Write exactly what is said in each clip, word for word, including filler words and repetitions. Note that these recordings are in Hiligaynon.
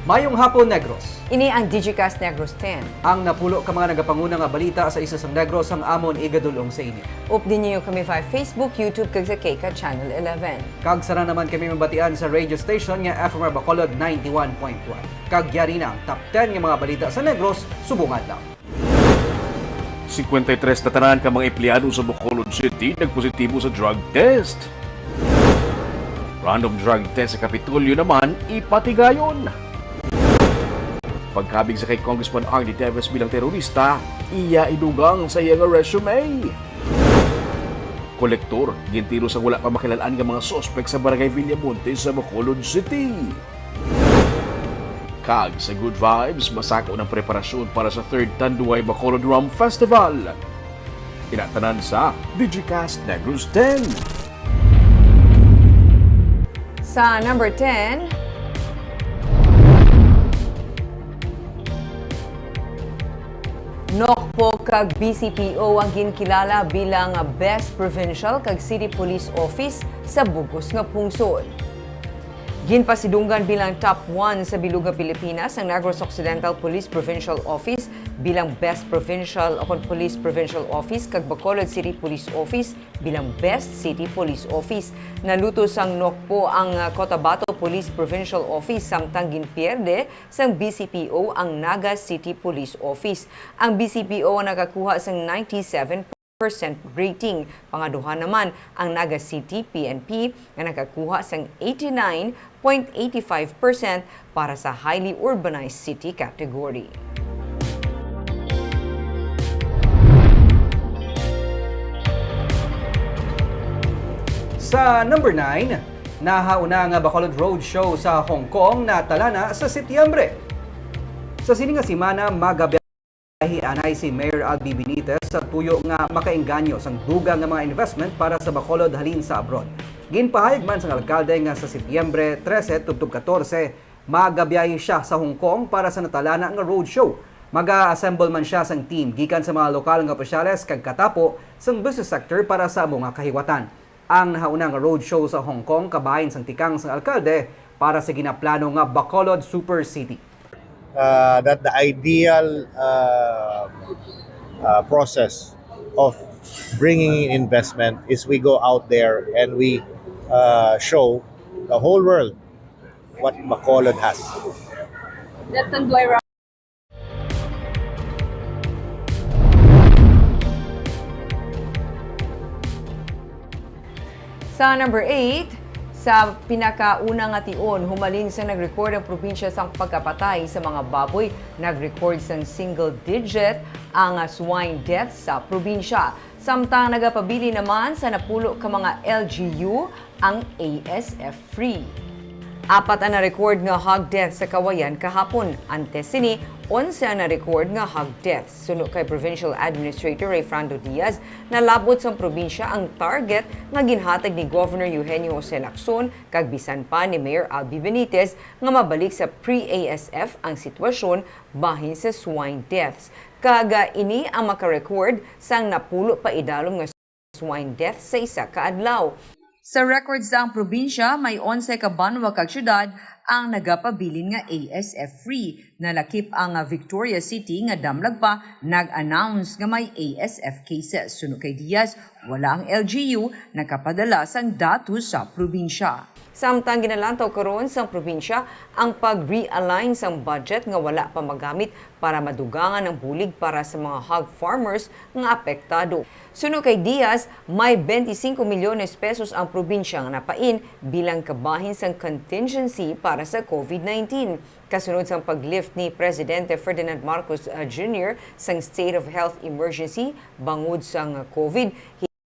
Mayong hapon, Negros. Ini ang Digicast Negros ten. Ang napulo ka mga nagapanguna nga balita sa isla sang Negros ang amon igadul-ong sa inyo. Updi ninyo kami via Facebook, YouTube, kag sa K CAT Channel eleven. Kag sara naman kami mabatian sa radio station nga F M R Bacolod ninety-one point one. Kag yari na ang top ten nga mga balita sa Negros subong adlaw. Singkwenta y tres na tanan ka mga empleyado sa Bacolod City nagpositibo sa drug test. Random drug test sa Kapitolyo naman ipatigayon. Pagkabig sa kay Congressman Arnie Teves bilang terorista, iya idugang sa iya nga resume. Kolektor, gintiro sa wala pa makilal-an nga mga suspek sa Barangay Villamonte sa Bacolod City. Kag sa Good Vibes, masakon ang preparasyon para sa third Tanduay Bacolod Rum Festival. Kinatanan sa Digicast Negros ten. Sa number ten, NOCPO kag BCPO ang ginkilala bilang Best Provincial kag City Police Office sa bug-os nga pungsod. Ginpasidunggan bilang top one sa bilog nga Pilipinas ang Negros Occidental Police Provincial Office bilang Best Provincial o kon Police Provincial Office kag Bacolod City Police Office bilang Best City Police Office. Nalutos sang NOCPO ang, ah, Cotabato Police Provincial Office samtang ginpierde sang BCPO ang Naga City Police Office. Ang BCPO ang nakakuha sang ninety-seven percent rating. Pangaduha naman ang Naga City PNP nga nakakuha sang eighty-nine point eighty-five percent para sa highly urbanized city category. Sa number nine, nahauna nga Bacolod Road Show sa Hong Kong natalana sa Setyembre. Sa sini nga semana, magabiyahe anay si Mayor Albi Benitez sa tuyo nga makaengganyo sang dugang nga mga investment para sa Bacolod halin sa abroad. Ginpahayag man sang alkalde nga sa Setyembre trese tubtob katorse, magabiyahe sia sa Hong Kong para sa natalana nga road show. Maga-assemble man sia sang team gikan sa mga lokal nga opisyales kag katapo sang business sector para sa amo nga kahiwatan. Ang nahauna nga road show sa Hong Kong kabahin sang tikang sang alkalde para sa ginaplano nga Bacolod Super City. Uh, that the ideal uh, uh, process of bringing in investment is we go out there and we uh, show the whole world what Bacolod has. Sa number eight, sa pinakauna nga tion, humalin sa nag-record ang probinsya sang pagkapatay sa mga baboy, nag-record sang single digit ang swine death sa probinsya. Samtang nagapabilin naman sa napulo ka mga L G U ang A S F free. Apat ang na-record nga hog death sa Cauayan kahapon. Antes sini, onse ang na-record nga hog death. Suno kay Provincial Administrator Rayfrando Diaz, nalabot sang probinsya ang target nga ginhatag ni Governor Eugenio Jose Lacson kag bisan pa ni Mayor Albi Benitez nga mabalik sa pre-A S F ang sitwasyon bahin sa swine deaths. Kag, ah, ini ang maka-record sang napulo pa idalom nga swine death sa isa ka adlaw. Sa record sang probinsya, may onse ka banwa kag syudad ang nagapabilin nga A S F free. Nalakip ang Victoria City nga damlag pa nag-announce nga may A S F cases. Suno kay Diaz, wala ang L G U nakapadala sang datos sa probinsya. Samtang ginalantaw karon sang probinsya ang pag-realign sang budget nga wala pa magamit para madugangan ang bulig para sa mga hog farmers nga apektado. Suno kay Diaz, may twenty-five milyones pesos ang probinsya nga napain bilang kabahin sang contingency para sa COVID nineteen. Kasunod sang pag-lift ni Presidente Ferdinand Marcos, uh, Junior sang State of Health Emergency bangod sang COVID,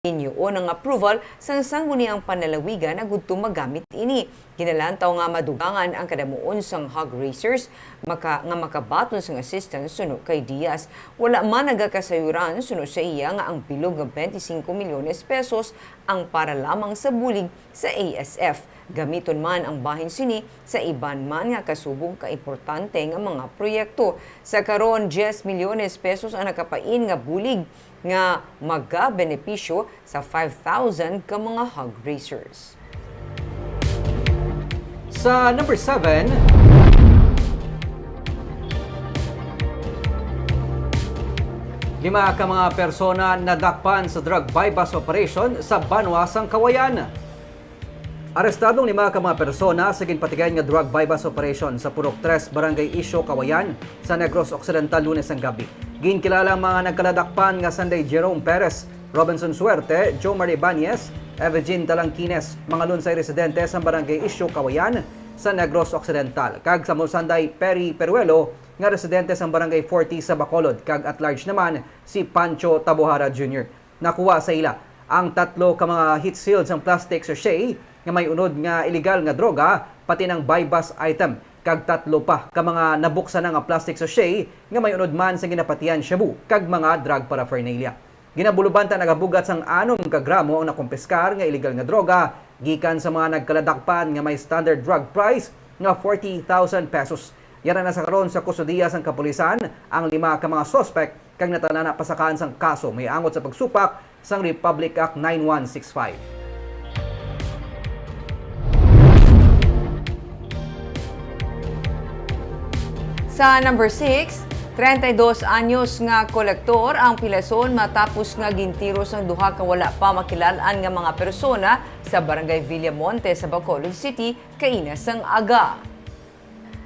hinuon ang approval sang Sangguniang Panlalawigan agudto magamit ini. Ginalantaw nga madugangan ang kadamuon sang hog raisers maka-, nga makabaton sang assistance suno kay Diaz. Wala man nagakasayuran suno sa iya nga ang bilog nga twenty-five milyones pesos ang para lamang sa bulig sa A S F. Gamiton man ang bahin sini sa iban man nga kasubong ka importante nga mga proyekto. Sa karon, diyes milyones pesos ang nakapain nga bulig nga magabenepisyo sa five thousand ka mga hog raisers. Sa number seven, Lima ka mga persona nadakpan sa drug buy-bust operation sa banwa sang Cauayan. Arestado ang lima ka mga persona sa ginpatigayon nga drug buy-bust operation sa Purok Tres, Barangay Isio, Cauayan, sa Negros Occidental, Lunes ang gabi. Ginkilala ang mga nagkaladakpan nga sanday Jerome Perez, Robinson Suerte, Jomar Ibanez, Evigene Talangkines, mga lunsay residente sa Barangay Isio, Cauayan, sa Negros Occidental, kag sa Musanday Perry Peruelo, nga residente sa Barangay forty sa Bacolod, kag at large naman si Pancho Tabuhara Junior. Nakuha sa ila ang tatlo ka mga heat sealed sang plastic sachet nga may unod nga iligal nga droga, pati ang buy-bust item, kag tatlo pa ka mga nabuksan na nga plastic sachet nga may unod man sa ginapatihan shabu kag mga drug paraphernalia. Ginabuluban ta nagabugat sang anom ka gramo ang nakumpiskar nga iligal nga droga gikan sa mga nagkaladakpan nga may standard drug price nga forty thousand pesos. Yara na sa karon sa kustodiya sang kapulisan ang lima ka mga suspek kag natalana pasakaan sang kaso may angot sa pagsupak sang Republic Act nine one six five. Sa number six, treinta y dos anyos nga kolektor ang pilason matapos nga gintiro sang duha ka wala pa makilal-an nga mga persona sa Barangay Villamonte sa Bacolod City kaina sang aga.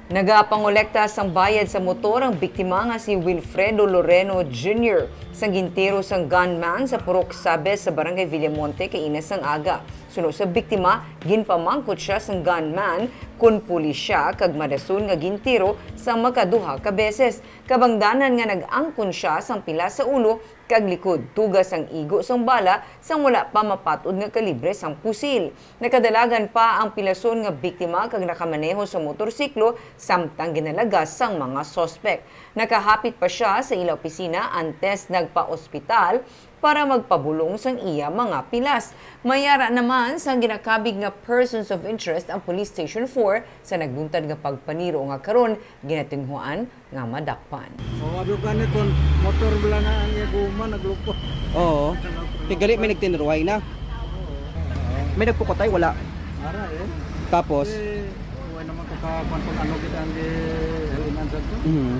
Nagapangolekta sang bayad sa motor ang biktima nga si Wilfredo Loreno Junior sang gintiro sang gunman sa Purok Sabes sa Barangay Villamonte kaina sang aga. Suno sa biktima, ginpamangkot sia sang gunman kon pulis sia kag madason nga gintiro sang makaduha ka beses. Kabangdanan nga nag-angkon sia sang pila sa ulo kag likod, tuga sang igo sang bala sang wala pa mapat-od nga kalibre sang pusil. Nakadalagan pa ang pilason nga biktima kag nakamaneho sa motorsiklo samtang ginalagas sang mga suspek. Nakahapit pa sia sa ila opisina antes nagpa-ospital para magpabulong sang iya mga pilas. May ara naman sang ginakabig nga persons of interest ang Police Station four sa nagbuntad nga pagpaniro nga karon ginatinguhaan nga madakpan. O, abi ko gani kon motor bala na ang iya guma, naglupot. Oo. Kay gali may nagtinruhay na. May nagpukutay, wala. Ara, eh. Tapos? Eh, wala naman ko ka, kung ano gid ang gi-, halinan sa to. Mhm.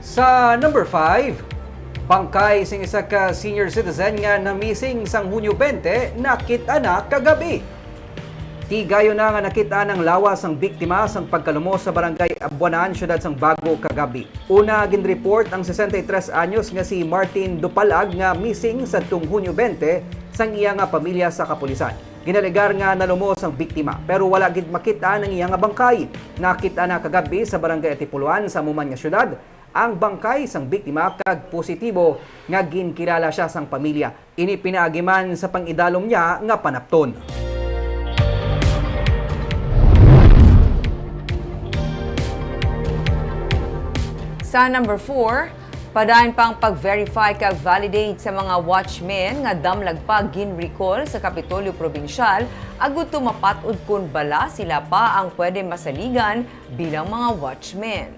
Sa number five, bangkay sing isa ka senior citizen nga na-missing sang Hunyo twenty nakit-an na kagab-i. Tigayon na nga nakit-an ang lawas sang biktima sang pagkalumos sa Barangay Abuanan, siyudad sang Bago, kagab-i. Una, ginreport ang sesenta y tres anyos nga si Martin Dupalag nga missing sadtong Hunyo twenty sang iya nga pamilya sa kapulisan. Ginalegar nga nalumos ang biktima, pero wala gid makit-an ang iya nga bangkay. Nakit-an na kagab-i sa Barangay Antipoloan sa amo man nga siyudad ang bangkay sang biktima kag positibo nga ginkilala sia sang pamilya. Ini pinaagi man sa pang-idalom niya nga panapton. Sa number four, padayon pa ang pag-verify kag validate sa mga watchmen nga damlag pa gin-recall sa Kapitolyo Probinsyal agud to mapat-od kon bala sila pa ang pwede masaligan bilang mga watchmen.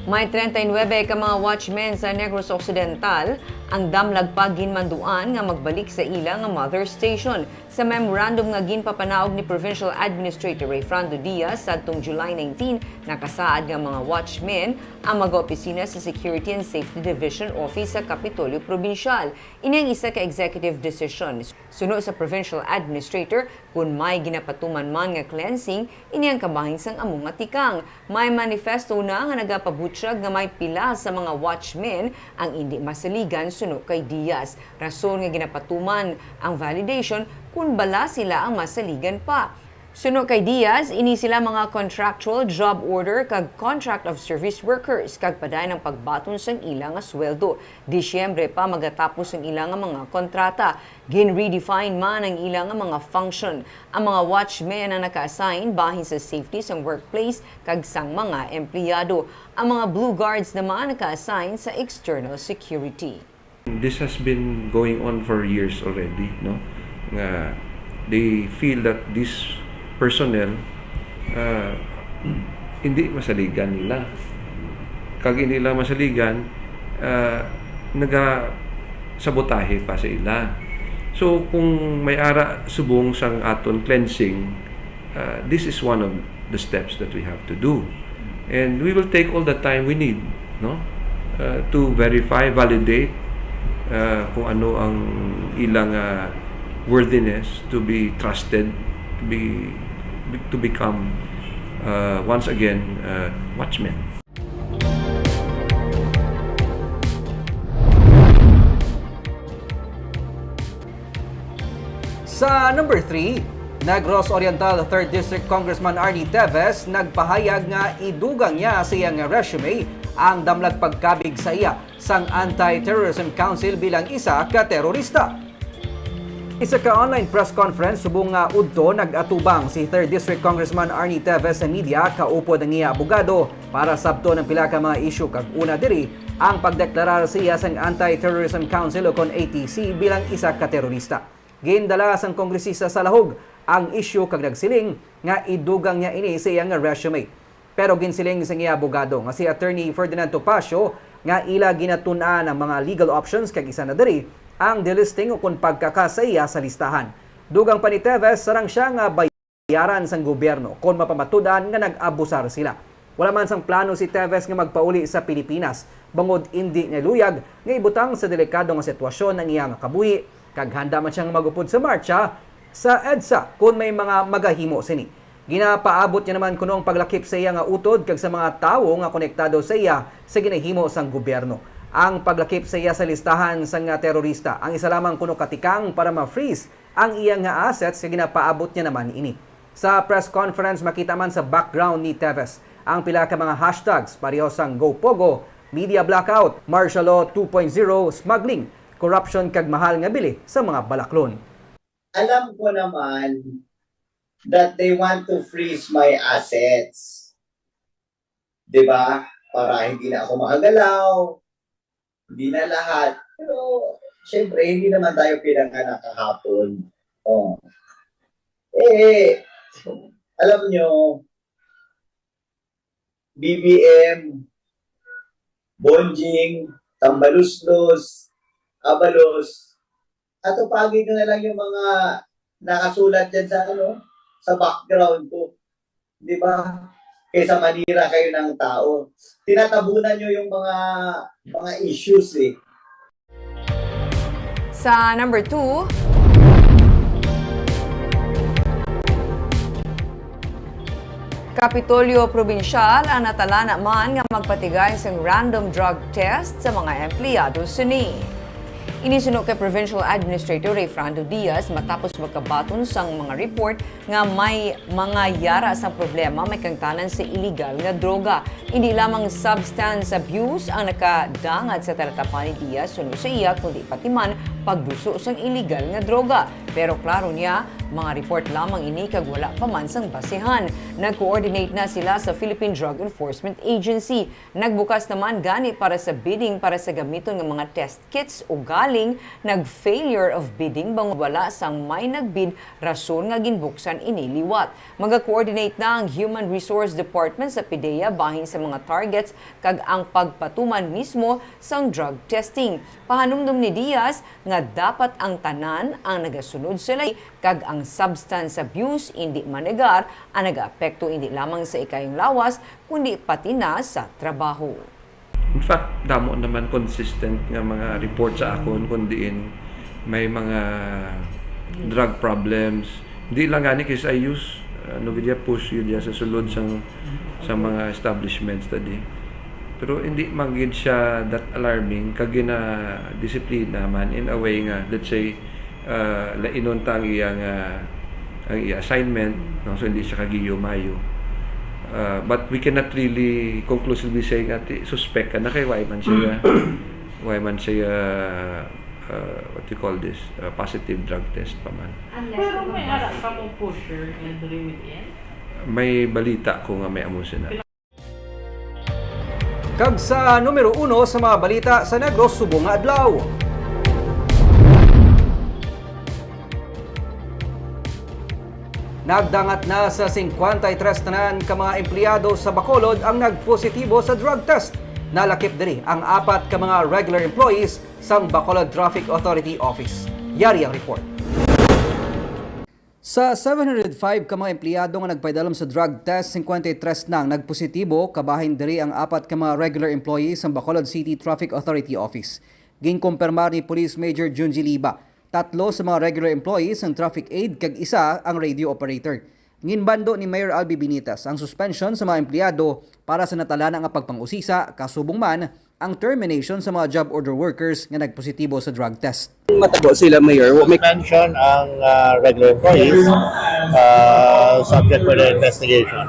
May treinta y nuebe ka mga watchmen sa Negros Occidental ang damlag pa ginmanduan nga magbalik sa ila nga mother station. Sa memorandum nga ginpapanaog ni Provincial Administrator Rayfrando Diaz sadtong July nineteen, nakasaad nga mga watchmen ang mag-opisina sa Security and Safety Division Office sa Kapitolyo Probinsyal. Ini ang isa ka executive decision. Suno sa Provincial Administrator, kon may ginapatuman man nga cleansing, ini ang kabahin sang amo nga tikang. May manifesto na nga nagapabutyag nga may pila sa mga watchmen ang indi masaligan suno kay Diaz. Rason nga ginapatuman ang validation kon bala sila ang masaligan pa. Suno kay Diaz, ini sila mga contractual job order kag contract of service workers, kag padayon ang pagbaton sang ila nga sweldo. Disyembre pa magatapos ang ila nga mga kontrata. Gin-redefine man ang ila nga mga function. Ang mga watchmen ang naka-assign bahin sa safety sang workplace kag sang mga empleyado. Ang mga blue guards naman naka-assign sa external security. This has been going on for years already, no? Nga they feel that this personnel, ah, hindi masaligan nila. Kag hindi nila masaligan, ah, nagasabotahe pa sa ila. So, kung may ara subong sang aton cleansing, Uh, this is one of the steps that we have to do. And we will take all the time we need, no? Uh, to verify, validate uh, kung ano ang ilang uh, worthiness to be trusted, to be to become uh, once again uh, watchmen. Sa number three, Negros Oriental third District Congressman Arnie Teves nagpahayag nga idugang niya sa iyang resume ang damlag pagkabig sa iya sang Anti-Terrorism Council bilang isa ka terorista. Isa ka online press conference subong nga udto nag-atubang si third District Congressman Arnie Teves sa media kaupod ang iya abogado para sabton ang pila ka mga isyu kag una diri ang pagdeklarar sa iya sang Anti-Terrorism Council o kon A T C bilang isa ka terorista. Gindala sang kongresista sa lahog ang isyu kag nagsiling nga idugang niya ini sa iya nga resume. Pero ginsiling sang iya abogado nga si Attorney Ferdinand Topacio nga ila ginatun-an ang mga legal options kag isa na diri ang delisting ukon pagkaka sa iya sa listahan. Dugang pa ni Teves, sarang siya nga bayaran sang gobyerno kon mapamatud-an nga nag-abusar sila. Wala man sang plano si Teves nga magpauli sa Pilipinas bangod indi niya luyag nga ibutang sa delikado nga sitwasyon ang iya nga kabuhi kag handa man siya nga magupod sa martsa sa EDSA kon may mga magahimo sini. Ginapaabot niya naman kuno ang paglakip sa iya nga utod kag sa mga tawo nga konektado sa iya sa ginahimo sang gobyerno. Ang paglakip sa iya sa listahan sang terorista ang isa lamang kuno ka tikang para ma-freeze ang iya nga assets kag ginapaabot niya naman ini. Sa press conference, makita man sa background ni Teves ang pila ka mga hashtags pareho sang Go Pogo, Media Blackout, Martial Law two point zero, Smuggling, Corruption kag Mahal nga Bili sa mga Balaklon. Alam ko naman that they want to freeze my assets. 'Di ba? Para hindi na ako makagalaw, hindi na lahat. Pero, syempre, hindi naman tayo pinanganak kahapon. Oh. Eh, alam nyo, B B M, Bonjing, Tambaluslos, Abalos, atupagin nyo na lang yung mga nakasulat dyan sa ano, sa background ko. Di ba? Kaysa manira kayo ng tao. Tinatabunan nyo yung mga mga issues eh. Sa number two, Kapitolyo Probinsyal ang natalana man nga magpatigay sang random drug test sa mga empleyado sini. Ini suno kay Provincial Administrator Rayfrando Diaz matapos magkabaton sang mga report nga may mga yara sang problema may kangtanan sa iligal nga droga. Indi lamang substance abuse ang nakadangat sa talatapan ni Diaz suno sa iya, kundi pati man pagduso sang iligal nga droga. Pero klaro niya, mga report lamang ini kag wala pa man sang basihan. Nag-coordinate na sila sa Philippine Drug Enforcement Agency. Nagbukas naman gani para sa bidding para sa gamiton nga mga test kits, ugaling nag-failure of bidding bangod wala sang may nagbid, rason nga ginbuksan ini liwat. Maga-coordinate na ang Human Resource Department sa PDEA bahin sa mga targets kag ang pagpatuman mismo sang drug testing. Pahanumdom ni Diaz nga dapat ang tanan ang nagasunod sa layi kag ang substance abuse indi manegar ang nagaapekto indi lamang sa ikayong lawas kundi pati na sa trabaho. In fact, damo naman consistent nga mga report sa akon kung diin may mga drug problems. Di lang gani kay sa I U S, ano gid ya, push gid ya sa sulod sang sa mga establishments tadi. Pero hindi man gid siya that alarming kag gina-disiplina man in a way nga, let's say, uh, lainon ta ang iya nga ang iya assignment, no? So hindi siya kagiyo mayo. Uh, but we cannot really conclusively say nga ti, suspect ka na kay why man siya why man siya uh, what you call this uh, positive drug test pa man. Pero may ara ka mo pusher nga diri within? May balita ko nga may amo sina. Kag sa numero uno sa mga balita sa Negros subong nga adlaw. Nagdangat na sa singkwenta y tres tanan ka mga empleyado sa Bacolod ang nagpositibo sa drug test. Nalakip diri ang apat ka mga regular employees sang Bacolod Traffic Authority Office. Yari ang report. Sa seven hundred five ka mga empleyado nga nagpaidalom sa drug test, cincuenta y tres na ang nagpositibo, kabahin diri ang apat ka mga regular employees sang Bacolod City Traffic Authority Office. Ginkumpirmar ni Police Major Junji Liba, tatlo sa mga regular employees ang traffic aid kag isa ang radio operator. Ginbando ni Mayor Albi Binitas ang suspension sa mga empleyado para sa natalana nga pagpang-usisa, kasubong man ang termination sa mga job order workers nga nagpositibo sa drug test. Matabo sila, Mayor. Wa may Mention ang, ah, regular employees, ah, subject for the investigation.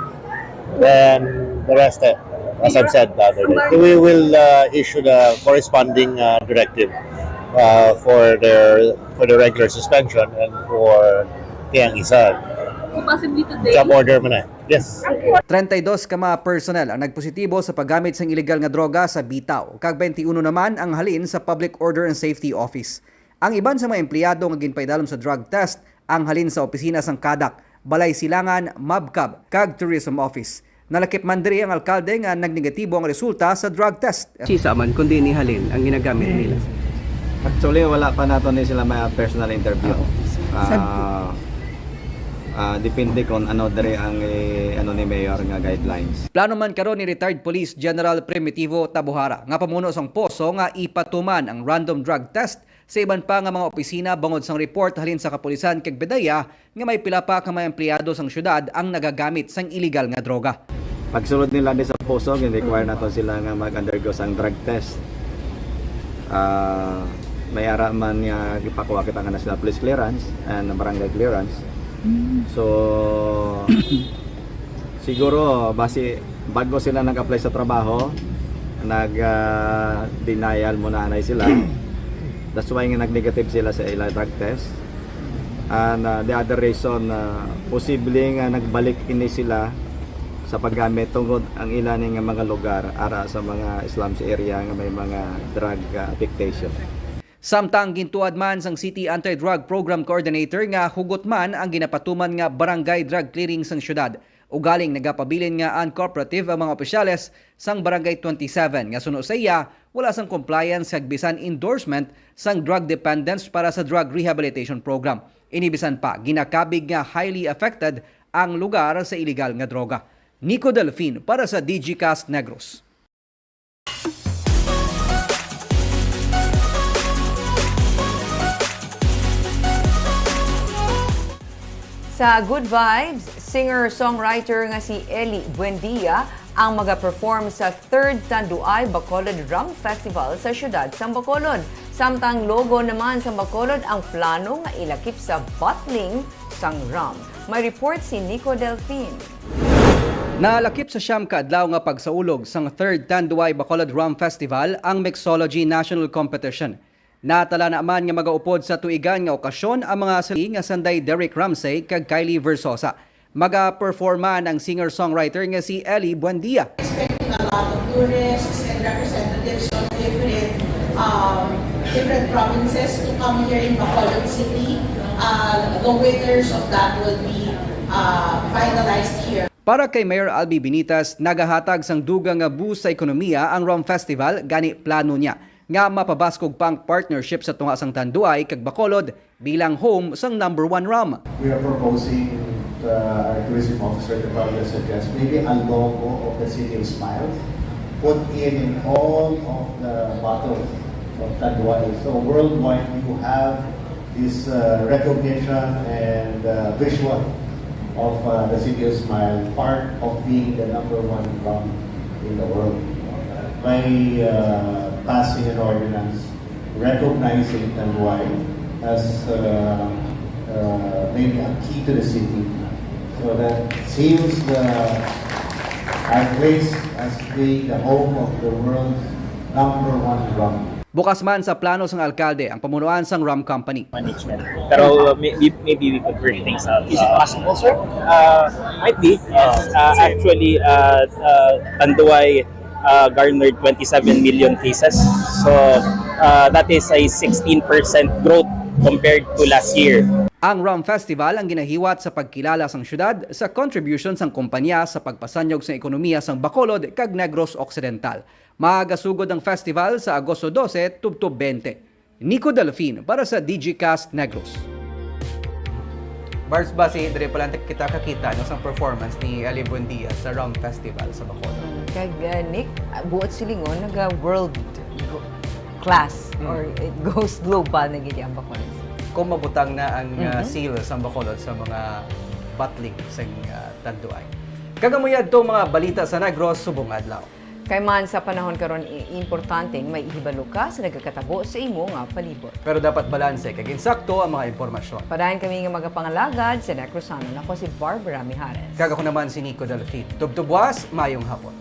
Then the rest, eh, as I've said the other day, we will, ah, issue the corresponding, ah, directive, ah, for their, for the regular suspension and for tiyang isa. So, possibly today? Job order man eh. Yes. Treinta y dos ka mga personnel ang nagpositibo sa paggamit sang iligal nga droga sa Bitaw, kag twenty-one naman ang halin sa Public Order and Safety Office. Ang iban sa mga empleyado nga ginpaidalom sa drug test ang halin sa opisina sang CADAC, Balay Silangan, MABCAB, kag Tourism Office. Nalakip man diri ang alkalde nga nagnegatibo ang resulta sa drug test. Sisa man, kundi ni halin ang ginagamit nila. Actually, wala pa nato ni sila may personal interview. Ah, ah, depende kung ano diri ang, eh, ano ni Mayor nga guidelines. Plano man karon ni retired Police General Primitivo Tabuhara nga pamuno sang POSO nga ipatuman ang random drug test sa iban pa nga mga opisina bangod sang report halin sa kapulisan kag PDEA nga may pila pa ka mga empleyado sang syudad ang nagagamit sang iligal nga droga. Pagsulod nila di sa POSO, gin-require nato sila nga mag-undergo sang drug test. Ah, may ara man nga gipakuha kita nga national police clearance and barangay clearance. So, siguro, basi bago sila nag-apply sa trabaho, nag, ah, denial muna anay sila. That's why nga nag-negative sila sa ila drug test. And, ah, the other reason, ah, posible nga nagbalik ini sila sa paggamit tungod ang ila ni nga mga lugar ara sa mga slums area nga may mga drug, ah, affectation. Samtang gintuad man sang City Anti-Drug Program Coordinator nga hugot man ang ginapatuman nga barangay drug clearing sang syudad, ugaling nagapabilin nga uncooperative ang mga opisyales sang Barangay twenty-seven nga suno sa iya wala sang compliance kag bisan endorsement sang drug dependents para sa drug rehabilitation program. Ini bisan pa ginakabig nga highly affected ang lugar sa iligal nga droga. Nico Delfin para sa Digicast Negros. Sa Good Vibes, singer-songwriter nga si Ellie Buendia ang magaperform sa third Tanduay Bacolod Rum Festival sa siyudad sang Bacolod. Samtang Logo naman sang Bacolod ang plano nga ilakip sa bottling sang rum. May report si Nico Delfin. Nalakip sa siyam ka adlaw nga pagsaulog sang third Tanduay Bacolod Rum Festival ang Mixology National Competition. Natalana man nga magaupod sa tuigan nga okasyon ang mga sali nga sanday Derek Ramsey kag Kylie Versosa. Magaperforma ang singer-songwriter nga si Ellie Buendia. Expecting a lot of tourists and representatives of different, um, different provinces to come here in Bacolod City. Uh, the winners of that will be, uh, finalized here. Para kay Mayor Albi Binitas, nagahatag sang dugang nga boost sa ekonomiya ang Rum Festival, gani plano niya nga mapabaskog pa ang partnership sa tunga sang Tanduay kag Bacolod bilang home sang number one rum. We are proposing, uh, our tourism officer to probably suggest maybe a logo of the City of Smiles, put in, in all of the bottles of Tanduay. So worldwide, you have this, uh, recognition and, uh, visual of, uh, the City of Smile, part of being the number one rum in the world by, uh, passing an ordinance recognizing Tanduay as, uh, uh, maybe a key to the city. So that seals the, our place as being the home of the world's number one rum. Bukas man sa plano sang alkalde ang pamunuan sang rum company. Management. Pero, uh, may-, may-, maybe we could work things out. Is it possible, sir? Uh, might be. Yes. Uh, actually, uh, uh, Tanduay, uh, garnered twenty-seven million cases. So, uh, that is a sixteen percent growth compared to last year. Ang Rum Festival ang ginahiwat sa pagkilala sang syudad sa contribution sang kompanya sa pagpasanyog sang ekonomiya sang Bacolod kag Negros Occidental. Magasugod ang festival sa Agosto dose tubtob bente. Nico Delfin para sa Digicast Negros. Barbs, basi diri pa lang kita kakita, no, sa performance ni Ellie Buendia sa Rum Festival sa Bacolod. Kag uh, Nick, uh, buot silingon, naga-world go- class Mm. or it goes global na gid ang Bacolod. Kung mabutang na ang uh, Mhm. seal sa Bacolod sa mga bottling sa uh, tanduay. Kag amo yadto mga balita sa Negros subong adlaw. Kay man sa panahon karon, i- importante nga may ihibalo ka sa nagakatabo sa imo nga palibot. Pero dapat balanse kag insakto ang mga impormasyon. Padayon kami nga magapangalagad sa Negrosanon. Ako si Barbara Mijares. Kag ako naman si Nico Delfin. Tubtubwas, mayong hapon.